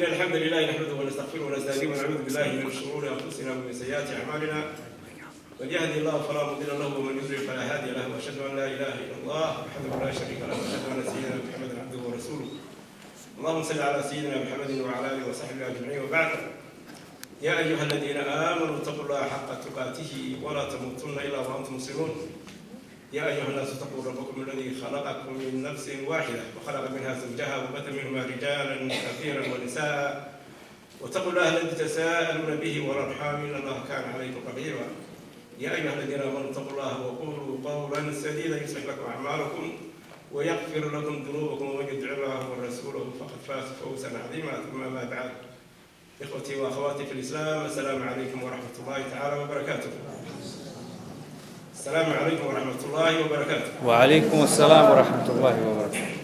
إن الحمد لله نحمده ونستغفره ونستهديه ونعوذ بالله من شرور أنفسنا ومن سيئات أعمالنا. من يهدي الله فلا مضل له ومن يضلل فلا هادي له، وأشهد أن لا إله إلا الله وحده لا شريك له، وأشهد أن سيدنا محمدا عبده ورسوله. اللهم صل على سيدنا محمد وعلى آله وصحبه أجمعين، وبعد. يا أيها الذين آمنوا اتقوا الله حق تقاته ولا تموتن إلا وأنتم مسلمون. يا أيها الناس اتقوا ربكم الذي خلقكم من نفس واحدة وخلق منها زوجها وبث منهما رجالا كثيرا ونساء، واتقوا الله الذي تساءلون به والأرحام، إن الله كان عليكم رقيبا. يا أيها الذين آمنوا اتقوا الله وقولوا قولا سديدا يصلح لكم أعمالكم ويغفر لكم ذنوبكم، ومن يطع الله ورسوله فقد فاز فوزا عظيما. ثم أما بعد، إخوتي وأخواتي في الإسلام، السلام عليكم ورحمة الله تعالى وبركاته. السلام عليكم ورحمة الله وبركاته. وعليكم السلام ورحمة الله وبركاته.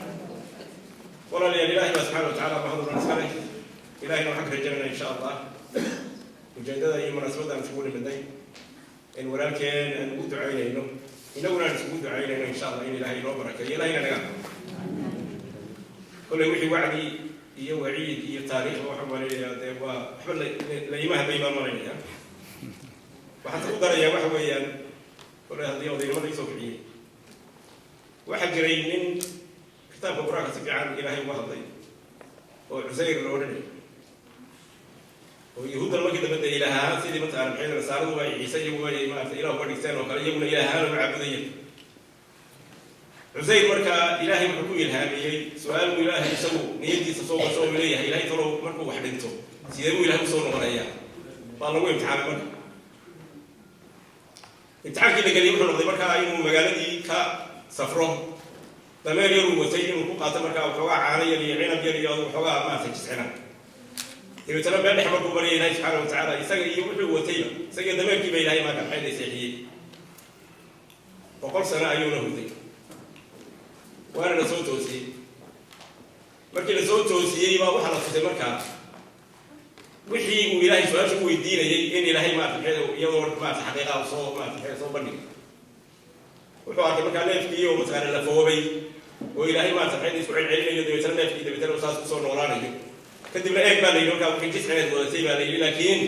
Walaalayaal, Ilaahay baa subxaana watacaala mahaduna iska leh. Ilahayna waxaan ka rajaynaa, insha Allah, ujeedada iyo munaasabadda aan isugu nimidnay in walaalkeen aan ugu ducaynayno, inaguna aan isugu ducaynayno, insha Allah, in Ilaahay inoo barakeeyo, Ilahayna naga aqbalo. Kolley wixii wacdi iyo waciid iyo taariikhba waxaan malaynayaa dee waa waxba la ima hadlay baan malaynayaa. Waxaan ku darayaa waxa weeyaan, kolley haddii odaynimada isoo kiciyey, waxaa jiray nin kitaabka Qur-aanka si fiican Ilaahay uga hadlay oo Cusayr la odhanay, oo Yahuuddan markii dambe dee ilaah ahaan, sidii mataqana maxay Nasaaradu ay Ciise iyagu ay maarata ilaah uga dhigteen oo kale, iyaguna ilaah ahaan uga caabudayeen. Cusayr markaa Ilaahay wuxuu ku ilhaamiyey su-aal buu Ilaahay isagu niyadiisa soo gasho oo leeyahay: Ilaahay talow markuu wax dhinto sidee buu Ilahay usoo noqonayaa? Baa lagu imtixaamay. Marka imtixaankii la geliyey wuxuu noqday markaa inuu magaaladii ka safro, dameer yaruu watay inuu ku qaato markaa waxoogaa caano yar iyo cinab yar iyo waxoogaa maarata jiscina. Dabeetana meel dhex markuu baryay, Ilahay subxaana watacaala isaga iyo wuxuu watayba, isaga dameerkiiba, Ilahay marka maxay seexiyey. 100 sano ayuuna hurday, waana la soo toosiyey. Markii la soo toosiyey baa waxaa la tusay markaa wixii uu Ilaahay su-aasha u weydiinayay in Ilaahay maarata maxay iyadoo maarata xaqiiqa soo maarata maxay soo bandhigay. Wuxuu arkay markaa neefkii oo mataqaana la foobay oo Ilaahay maarata maxay isku celcelinayo, dabeetana neefkii dabeetana saas kusoo noolaanayo. Kadibna eeg baa la yidhi markaa wixii jiscineed wadatay baa la yidhi, laakiin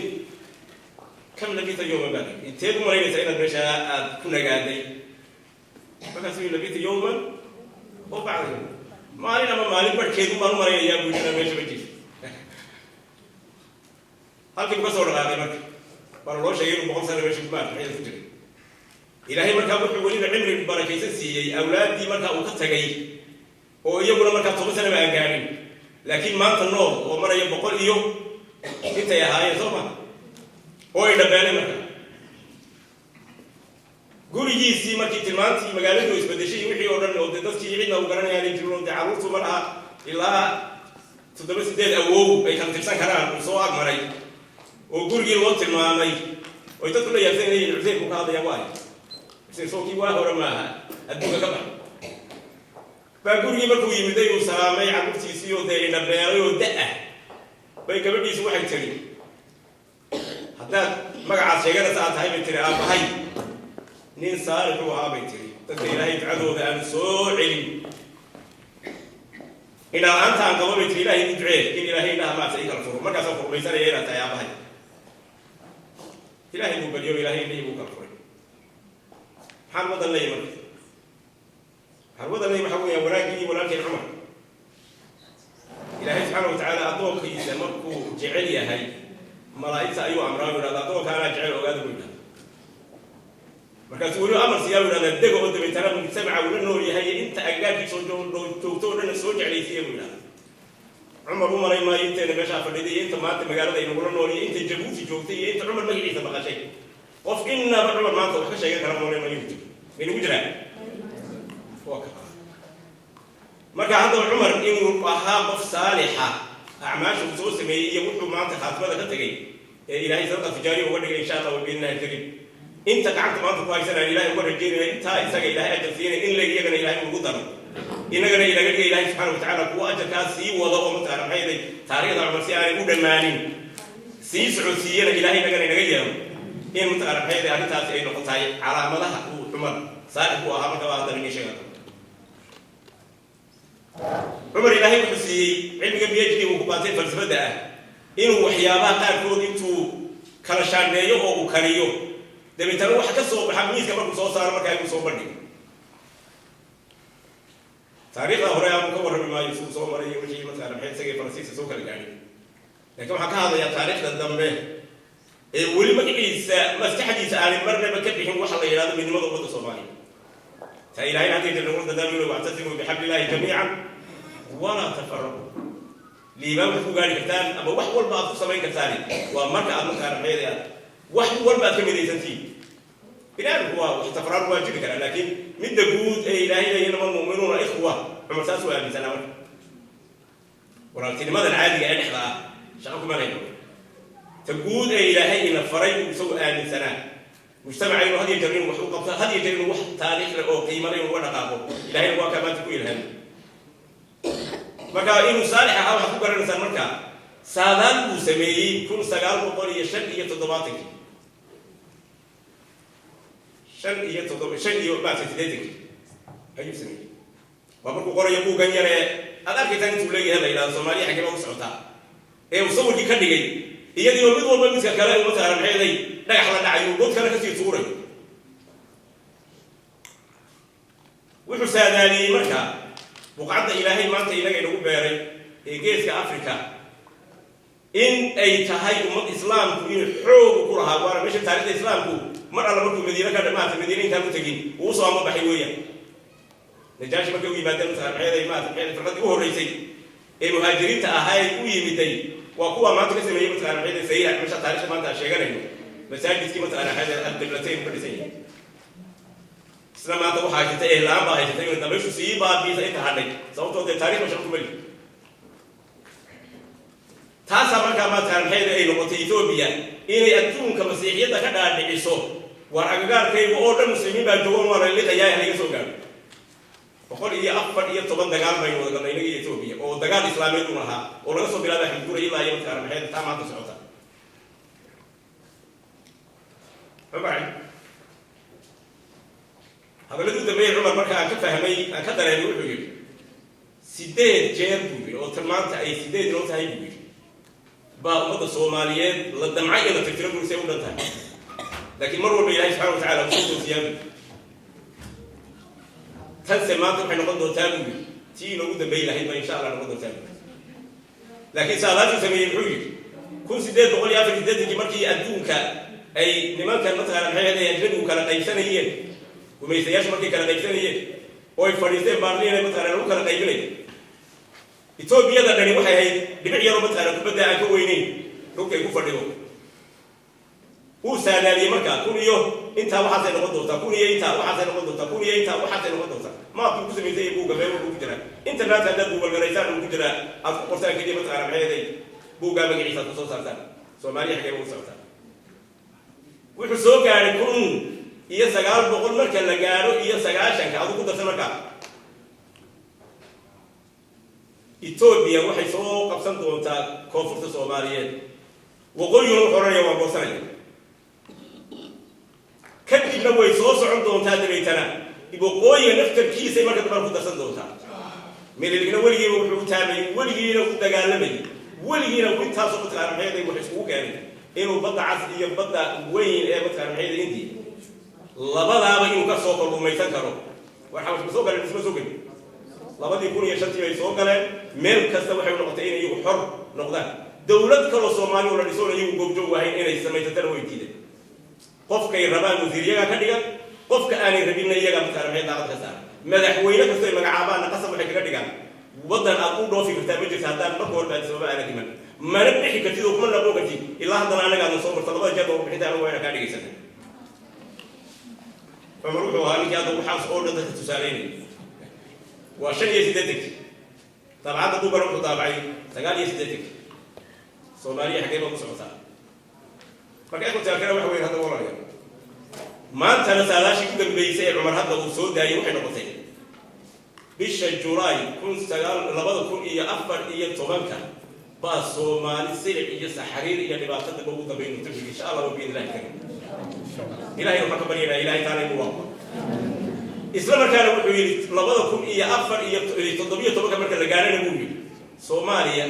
كم لبثت يوما baa la yidhi, inteed u malaynaysaa inaad meesha aad ku nagaaday? Markaasuu yidhi: لبثت يوما أو بعض يوم, maalin ama maalin barhkeedu baan u malaynayaa buu yidhi meesha ma jirto. Halkii buu ka soo dhaqaaqay marka waana loo sheegay inuu 100 sano meesha maarata maxay ku jiray. Ilaahay markaa wuxuu weliba cimri barakaysan siiyey awlaaddii markaa uu ka tagay, oo iyaguna markaa 10 sanaba aan gaadhin, laakiin maanta nool oo maraya 100 iyo intay ahaayeen, soo ma, oo ay dhabeelay. Marka gurigiisii markii tilmaantii magaaladii oo isbedeshay wixii oo dhan, oo dee dadkii cidna uu garanayaanay jirin, oo dee carruurtu ma laha ilaa toddoba sideed awow ay kala tirsan karaan, uu soo agmaray oo gurigii loo tilmaamay, oy dadku la yaabsan inay Cuseyrku ka hadlayaan, waayo Cuseyr sookii waa hore maaha adduunka ka bax baa. Gurigii markuu yimiday uu salaamay carruurtiisii oo dee indhabeelay oo da-ah, bay gabadhiisu waxay tiri: "Haddaad magacaad sheeganaysa aad tahay," bay tiri, "aabbahay nin saalix uu ahaa," bay tiri, "dadka Ilaahay ducadooda aan soo celin. Indhala-aanta aan qabo," bay tiri, "Ilahay igu ducee in Ilaahay indhaha maarta ii kala furo, markaasaan ku rumaysanaya inaad tahay aabbahay." Ilaahay buu baryo, Ilahay indhihii buu kala furay. Maxaan wadan leeyahy marka? Waxaan wadan leeyahy waxa weeyaan wanaaggii walaalkeen Cumar. Ilaahay subxaana watacaala addoonkiisa markuu jecel yahay malaa'igta ayuu amraa, u yidhahda: "Addoonka anaa jecel, ogaada," buu yidhahda. Markaasuu weliba amar siiyaa, u yidhahdaa: "Dega oo dabeetana mujtamaca uu la nool yahay iyo inta agagaarkiisa joogto oo dhan soo jeclaysiiya," buu yidhahda. Cumar u malay maayo inteena meeshaa fadhiday iyo inta maanta magaalada inagula nool iyo inta Jabuuti joogtay iyo inta Cumar magaciisa maqashay, qof innaba Cumar maanta wax ka sheegan kara malay maayo. Jiro maynagu jiraa? Waa ka marka haddaba Cumar inuu ahaa qof saalixa, acmaasha uu soo sameeyey iyo wuxuu maanta khaatimada ka tegay ee Ilaahay sadaqa tijaariya uga dhigay, insha Allah biidnillahi alkarim, inta gacanta maanta ku haysanaya Ilahay uga rajaynaya intaa isaga Ilahay ajar siinay in la iyagana Ilahay ugu daro, inagana ilaga dhiga Ilahay subxana watacaala kuwa ajarkaa sii wada, oo mataqana maxay yahay taariikhda Cumar si aanay u dhammaanin sii socodsiiyana Ilahay inagana inaga yeelo, in mataqana maxay yahay arrintaasi ay noqotahay calaamadaha uu Cumar saalix ku ahaa. Marka baa haddana inii sheega. Cumar Ilaahay wuxuu siiyey cilmiga PhD uu ku qaatay falsafadda ah inuu waxyaabaha qaarkood intuu kala shaandheeyo oo uu kariyo, dabeetana waxa ka soo baxa miiska markuu soo saaro, markaa inuu soo bandhigo. Taariikhda hore aanu ka warrami maayo siduu soo maray iyo wixii mataqaana maxay isagii Faransiiska soo kala gaadhay, laakiin waxaan ka hadlayaa taariikhda dambe ee weli magaciisa maskaxdiisa aanay marnaba ka bixin, waxa la yidhahdo midnimada ummadda Soomaaliya. Taa Ilahayna hadday jirna nagula dadaalo: واعتصموا بحبل الله جميعا ولا تفرقوا. Liibaan waxaad ku gaari kartaan ama wax walba aad ku samayn kartaan waa marka aad mataqaana maxay aad wax walba aad ka midaysantihiin. Binaadamku waa wax tafraar waa jiri karaa, laakiin midda guud ee Ilaahay leeyahay إنما المؤمنون إخوة, Cumar saas waa aaminsanaa. Marka walaaltinimadan caadiga ee dhexda ah shaqo kuma lahayn, ta guud ee Ilaahay ina faray uu isagu aaminsanaa. Mujtamaca inuu had iyo jeer inuu wax u qabto, had iyo jeer inuu wax taariikh leh oo qiimo leh inuu uga dhaqaaqo, Ilahayna waa kaa maanta ku ilhaamay. Marka inuu saalix ahaa waxaad ku garanaysaan marka saadaal uu sameeyey 1975-kii, shan iyo toddoba, shan iyo maarta siddeetankii ayuu sameeyey. Waa markuu qorayo buuggan yaree aad arkaysaan intuu leeyahay, la yidhahdo "Soomaaliya xaggee baa u socotaa", ee uu sawirkii ka dhigay iyadiioo mid walba midka kale uu mataqaana maxayday dhagax la dhacayo, god kale kasii tuuray. Wuxuu saadaaliyey marka buqcadda Ilaahay maanta inaga inagu beeray ee Geeska Africa in ay tahay ummad Islaamku inuu xoogu ku lahaa, waana meesha taarikhda Islaamku mar alla markuu Madiine ka maarata Madiine intaan u tegin uu usoo ama baxay weeyaan. Najaashi markay u yimaadeen mataqana maxayday maarata maxayday firqadii u horreysay ee muhaajiriinta ahaa ee u yimiday waa kuwa maanta ka sameeyey mataqana maxayday Saylac, meesha taarikhda maanta aan sheeganayno, masaajidkii mataqana maxayday Alqiblatayn ka dhisan yahay. Isla maanta waxaa haysatay ehlaan baa haysatay inay dabayshu sii baabiisa inta hadhay, sababtoo dee taarikh ba shaqo kumali. Taasaa markaa maarata maxayda ay noqotay Etoobiya inay adduunka Masiixiyadda ka dhaadhiciso: war agagaarkayga oo dhan Muslimiin baa joogan, waa la liqayaa, halaga soo gaadho. 114 dagaal baynu wada galnay inaga iyo Etoobiya, oo dagaal Islaameed un ahaa, oo laga soo bilaabay Axmed Gura ilaa iyo mataqaana maxayda taa maanta socota. Cumar hadalladii u dambeeyey Cumar marka aan ka fahmay, aan ka dareemay, wuxuu yidhi 8 jeer buu yidhi, oo tan maanta ay 8 inoo tahay buu yidhi, baa ummadda Soomaaliyeed la damcay in la tirtiro buu say u dhan tahay, laakiin mar walba Ilahay subxana watacala uu soo toosiyaa buu. Tanse maanta waxay noqon doontaa buu yidhi tii inoogu dambeyn lahayd baa insha Allah noqon doontaa buu. Laakiin saadaashuu sameeyey, muxuu yidhi 1884-kii markii adduunka ay nimankan mataqaana maxay ahayd ajnabigu kala qaybsanayeen, gumaystayaashu markay kala qaybsanayeen oo ay fadhiisteen Baarliin mataqaana lagu kala qaybinay, Etoobiyada dhani waxay ahayd dhibic yaroo mataqaana kubadda aan ka weyneyn dhulkay ku fadhido. Wuu saadaaliyey markaa kun iyo intaa waxaasay noqon doontaa, kun iyo intaa waxaasay noqon doontaa, kun iyo intaa waxaasay noqon doontaa. Maapkuu ku samaysay buugga meel walbuu ku jiraa, internetka haddaad Google garaysaan uu ku jiraa. Aad ku qortaan keliya mataqaana maxay ahayd buuggaa magaciisa, aad ku soo saartaan "Soomaaliya xagee ba u socotaa". Wuxuu soo gaadhay 1900 marka la gaadho iyo 90-ka aduu ku darsan markaa Etoobiya waxay soo qabsan doontaa koonfurta Soomaaliyeed, waqooyiguna wuxuu odhanaya waan goosanaya. Kadibna way soo socon doontaa, dabaytana waqooyiga naftarkiisay marka dambana ku darsan doontaa. Mililigna weligiiba wuxuu u taamayey, weligiina u dagaalamayay, weligiina intaasoo mataqaana maxay wax iskugu keenay inuu Badda Cas iyo badda weyn ee mataqaana maxay India labadaaba inuu ka soo kalluumaysan karo. War xabash ma soo galeen isma soo gelin? 2005-tii bay soo galeen. Meel kasta waxay noqotay inay iyagu xor noqdaan. Dowlad kaloo Soomaali oo la dhisoon iyagu goobjoog ahayn inay samaysatana way diideen. Qofkay rabaan wasiir iyagaa ka dhigan, qofka aanay rabinna iyagaa mataqaana maxay daaqad ka saara. Madaxweyne kasto ay magacaabaanna qasab waxay kaga dhigaan: waddan aad u dhoofi kartaa ma jirta haddaan marka hore Addis Ababa aanad iman, mana bixi kartid oo kuma noqon kartid ilaa haddana annaga aadan soo marto. Labada jeer baa bixinta anagu waa ina kaa dhigaysana. Cumar wuxuu ahaa ninkii hadda waxaas oo dhan dadka tusaaleynaya. Waa 85-kii daabacadda buugana wuxuu daabacay 89-kii. "Soomaaliya xaggee baa ku socotaa?" Marka ikhwati alkana waxa weyn hadda walaalayaal, maantana saadaashii u dambeysay ee Cumar hadda uu soo daayay waxay noqotay bisha Julaay kun sagaal 2014-ka baa Soomaali silic iyo saxariir iyo dhibaato damba ugu dambayn doonta, insha Allah wa biidn Illahi karim. Ilahay waxaan ka baryaynaa Ilahay taana inuu waaqo. Isla markaana wuxuu yidhi 2017-ka marka la gaarana, buu yidhi, Soomaaliya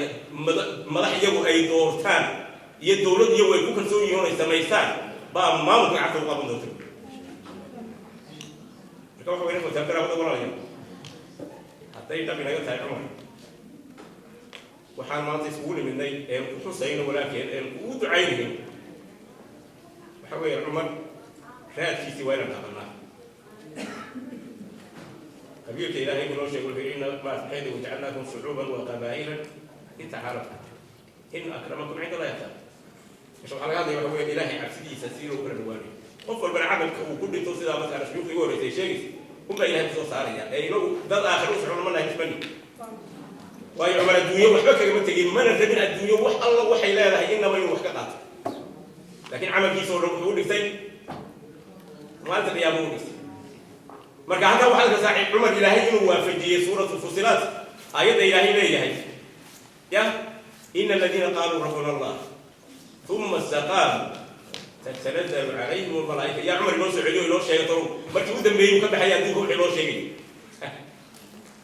madax iyagu ay doortaan iyo dowlad iyagu ay ku kalsoon yihiin ay samaystaan baa maamulka gacanta u qaban doonta. Marka waxa wayna fataa walaalayaal, hadday dhab inaga tahay Cumar, waxaan maanta isugu nimidnay een ku xusayno walaalkeen een ugu ducaynayno waxa weeye Cumar raadkiisii waa inaan dhaqanaa. Qabiilka Ilaahay buu noo sheegay, wuxuu yidhi: "Ina maasxeeda wajacalnaakum shucuuban wa qabaa'ila litacaarafu, ina akramakum cinda Allahi atqaakum." Meesha waxaa laga hadlaya waxa weeye Ilaahay cabsidiisa sidii loo kala dhawaanayo. Qof walbana camalka uu ku dhinto, sidaa markaana shuyuukhda igu horreysay sheegaysa, unbaa Ilahay kusoo saaraya. Ee inagu dad aakhiro u socon ma nahay, ismani waayo. Cumar adduunyo waxba kagama tegin, mana rabin adduunyo wax alla waxay leedahay inaba inuu wax ka qaato, laakiin camalkiisa oo dhan wuxuu u dhigtay maalinta qiyaama u dhigtay. Marka halkaa waxaa ka saaxiib Cumar Ilaahay inuu waafajiyey suuratu Fusilaat, aayadda Ilaahay leeyahay ya "ina aladiina qaaluu rabbuna Allah uma istaqaamuu tatanazzalu calayhim almalaa'ika". Yaa Cumar inoo soo celiyo, inoo sheegay talow markii u dambeeyey uu ka baxaya adduunka wixii loo sheegay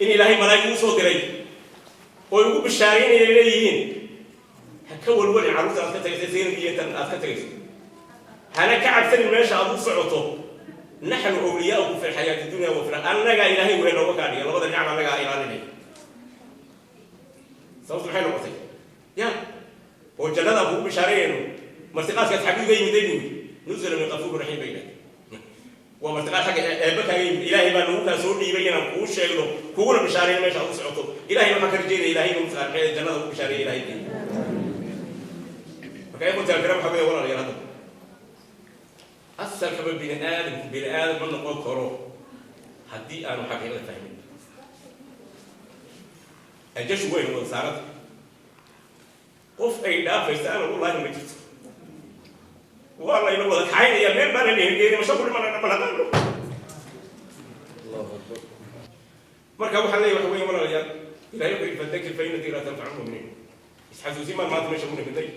in Ilaahay malaa'ig uu soo diray oo ugu bishaaraynaya leeyihiin: "Ha ka walwalin carruurta aad ka tagayso, Zaynab iyo intan aad ka tagayso, hana ka cabsanin meesha aad u socoto. Naxnu awliyaaukum fi lxayaati dunya wa fi annagaa Ilaahay wehel nooga kaa dhigay, labada dhinacba annagaa ilaalinaya." Sababtu maxay noqotay ya oo jannada aan kugu bishaaraynayno? Martiqaadkaas xagguu ga yimiday, buu yidhi. "Nuzula min qafuur raxiim," bay yidhahdeen. Waa martiqaad xagga eebba kaaga yimid. Ilaahay baa nagu kaa soo dhiibay inaan kuu sheegno, kuguna bishaarayno meesha aad u socoto. Ilahay waxaan ka rajeynaya Ilahay inuu mataqaan jannada ugu bishaareeya Ilahay geeyo. Marka ikhwati alkiram, waxa weeye walaalayaal, hadda asalkaba bini aadamku bini aadam ma noqon karo haddii aanu xaqiiqada fahmin. Ajashu waynu wada saaranta, qof ay dhaafaysa ana wallaahi ma jirto. Waa layna wada kaxaynaya, meel baana lehengeeni masha ku dhimana ma naqaano. Allahu akbar. Marka waxaan leeyahay waxa weeye walaalayaal, Ilahay wuxuu yidhi: "Fadakir fa ina dikraa tanfacu lmuminiin." Isxasuusin baan maanta meesha ku nimiday.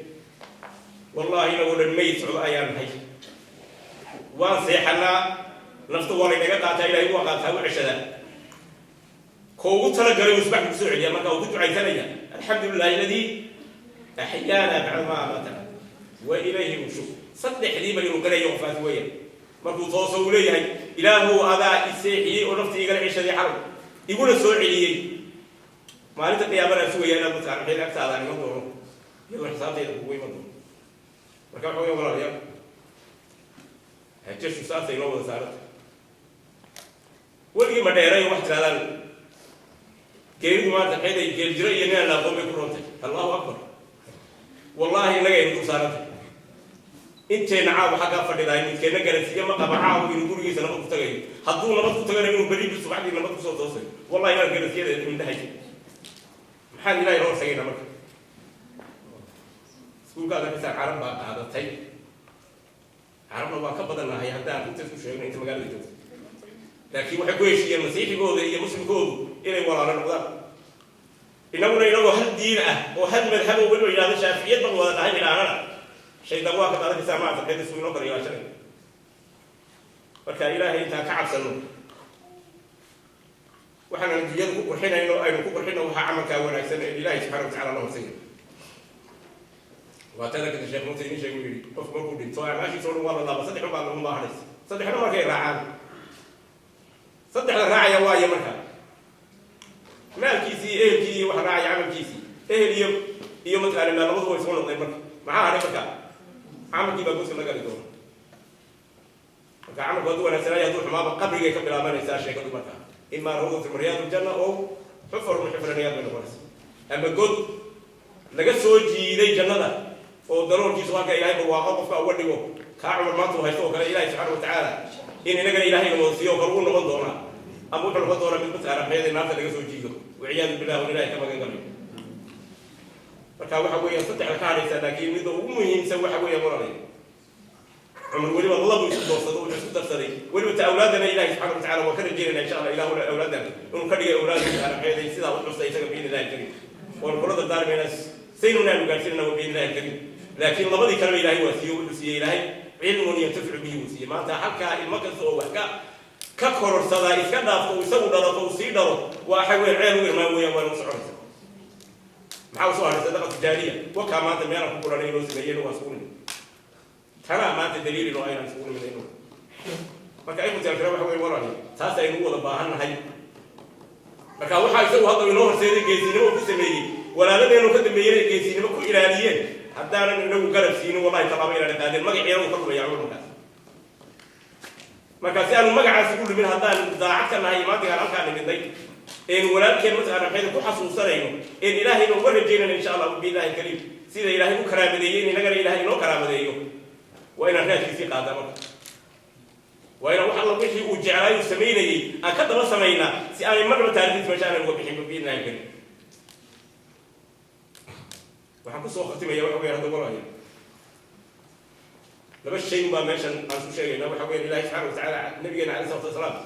Wallahi inagoo dhan mayd socdo ayaan nahay. Waan seexanaa, nafta waa laynaga qaataa, Ilahay waa qaataa, u ceshadaa ko ugu talagalay uu subax kusoo celiya. Marka uu ku ducaysanaya: "Alxamdu lilahi aladii axyaana bacda ma amaatana wa ilayhi nushur." Saddexdiiba inuu qirayo qofaasi weeyaan. Markuu tooso uu leeyahay: "Ilaahow, adaa i seexiyey oo naftii igala ceshaday xalay, iguna soo celiyey, maalinta qiyaamana sugaya inaad mataqana xil agtaada aan iman doono, iyadoo xisaabtayda kugu iman doono." Marka waxa weya walaalayaal, hajashu saasay noo wada saaranta. Weligii ma dheeray wax tirahdaan geeridu maanta xeeday geeljiro iyo ninaan la aqoon bay ku roontay. Allahu akbar! Wallahi innaga aynu dul saarantay. Inteenna caawa xaggaa fadhidaay midkeenna garansiiye ma qaba caawa inuu gurigiisa nabad ku tagayo. Hadduu nabad ku tagana, inuu berri bil subaxdii nabad kusoo toosayo, wallahi inaan garansiyada indhahay. Maxaan Ilahay loo hortagaynaa? Marka iskuulkaada xisaa Carab baa qaadatay, Carabna waa ka badannahay haddaan runta isku sheegno inta magaalada joogto, laakiin waxay ku heshiiyeen masiixigooda iyo muslimkoodu inay walaalo noqdaan. Inaguna inagoo hal diin ah oo hal madhab oo weliba yidhahdo Shaaficiyad baan wada dhahay idhaanana, shaydaan waa ka qaadanaysaa maanta xeed isku inoo kala ilaashanay. Marka Ilaahay intaan ka cabsano, waxaan adduunyada ku qurxinayno aynu ku qurxino waxaa camalkaa wanaagsan ee Ilaahay subxana wa tacala la horsaya. Waa tada kada Sheekh Muuse idin sheegu yidhi: qofku markuu dhinto acmaashiisa o dhan waa la laaba, saddex un baa lagu baahanaysa. Saddexna markay raacaan, saddexda raacaya waayo marka maalkiisii iyo ehelkii iyo waxa raacaya camalkiisii. Ehel iyo mataqaana maal labadu way soo noqdeen. Marka maxaa hadhay? Marka camalkii baa godka la gali doona. Marka camalku hadduu wanaagsanaayo, hadduu xumaaba, qabrigay ka bilaabanaysaa sheekadu. Marka imaa rawdatu min riyaad aljanna oo xufaru min xufri riyaad bay noqonaysa, ama god laga soo jiiday jannada oo daloolkiisu halka Ilahay barwaaqo qofka uga dhigo, kaa Cumar maanta uu haysto oo kale Ilahay subxaana watacaala in inagana Ilahayna wada siiyo oo kale uu noqon doonaa, ama wuxuu noqon doonaa mid mataqaana maxayada naarta laga soo jiido, waciyaadu billah, on Ilahay ka magan galyo. Marka waxa weeya saddexda ka hadhaysaa, laakiin midda ugu muhiimsan waxa weeya walaalay, Cumar weliba labu isku doorsado, wuxuu isku darsaday weliba ta awlaadana. Ilahi subxana watacala waan ka rajeynayna insha Allah Ilahu awlaadan inuu ka dhigay awlaad mataqaana maxayada sidaa u xustay isaga biidni Illahi alkarim. Waanu kula dardaarmaynaa saynuna aanu gaarsiinana wa biidni Illahi alkarim. Laakiin labadii kaleba Ilahay waa siiyo. Wuxuu siiyey Ilaahay cilmun yantaficu bihi wuu siiyey. Maanta halkaa ilmo kasta oo wax ka Ka kororsadaa iska dhaafto uu isagu dhalato, uu sii dhalo, waa waxa weyn, ceel u irmaan weeyaan. Waa nagu soconaysa. Maxaa usoo hadhay? Sadaqa tijaariya. Wakaa maanta meelaan ku guranay inoo sameeyeen, waa isugu nimid. Tanaa maanta daliil inoo aynaan isugu nimid. Marka ikhwati alkiraam, waxa weeye, walaali, taas aynu u wada baahan nahay. Marka waxaa isagu hadda inoo horseeday, geesinimo ku sameeyey, walaaladeenu ka dambeeyeen ay geesinimo ku ilaaliyeen. Haddaanan inagu garab siinin, wallahi tallaabo inaan qaadeen, magaciina uu ka lumaya markaas. Marka si aanu magacaas ugu lumin, haddaan daacad ka nahay maantigaan halkaa nimidnay een walaalkeen, mataqaana, maxaynu ku xasuusanayno een Ilaahayna uga rajaynayno, insha Allah billahi kariim, sida Ilaahay u karaamadeeyey in inagana Ilaahay inoo karaamadeeyo, waa inaan raadkiisii qaadaa. Marka waa inaan wax alla wixii uu jeclaay uu samaynayey aan ka daba samaynaa, si aanay marnaba taarikhdiis meesha aanay uga bixin, biidnillahi kariim. Waxaan kusoo khatimaya, waxa weya, hadda walaalaya, laba shay baa meeshan aan ku sheegayna. Waxa weya, Ilahi subxaana watacaala nabigeena alayh salatu wasalaam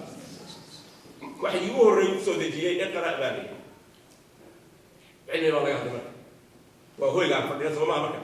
waxa iigu horreeyay kusoo dejiyey "Iqra" baa la yidhi. Cilmi baa laga hadlay. Marka waa hoyga aan fadhina, soo maha? Marka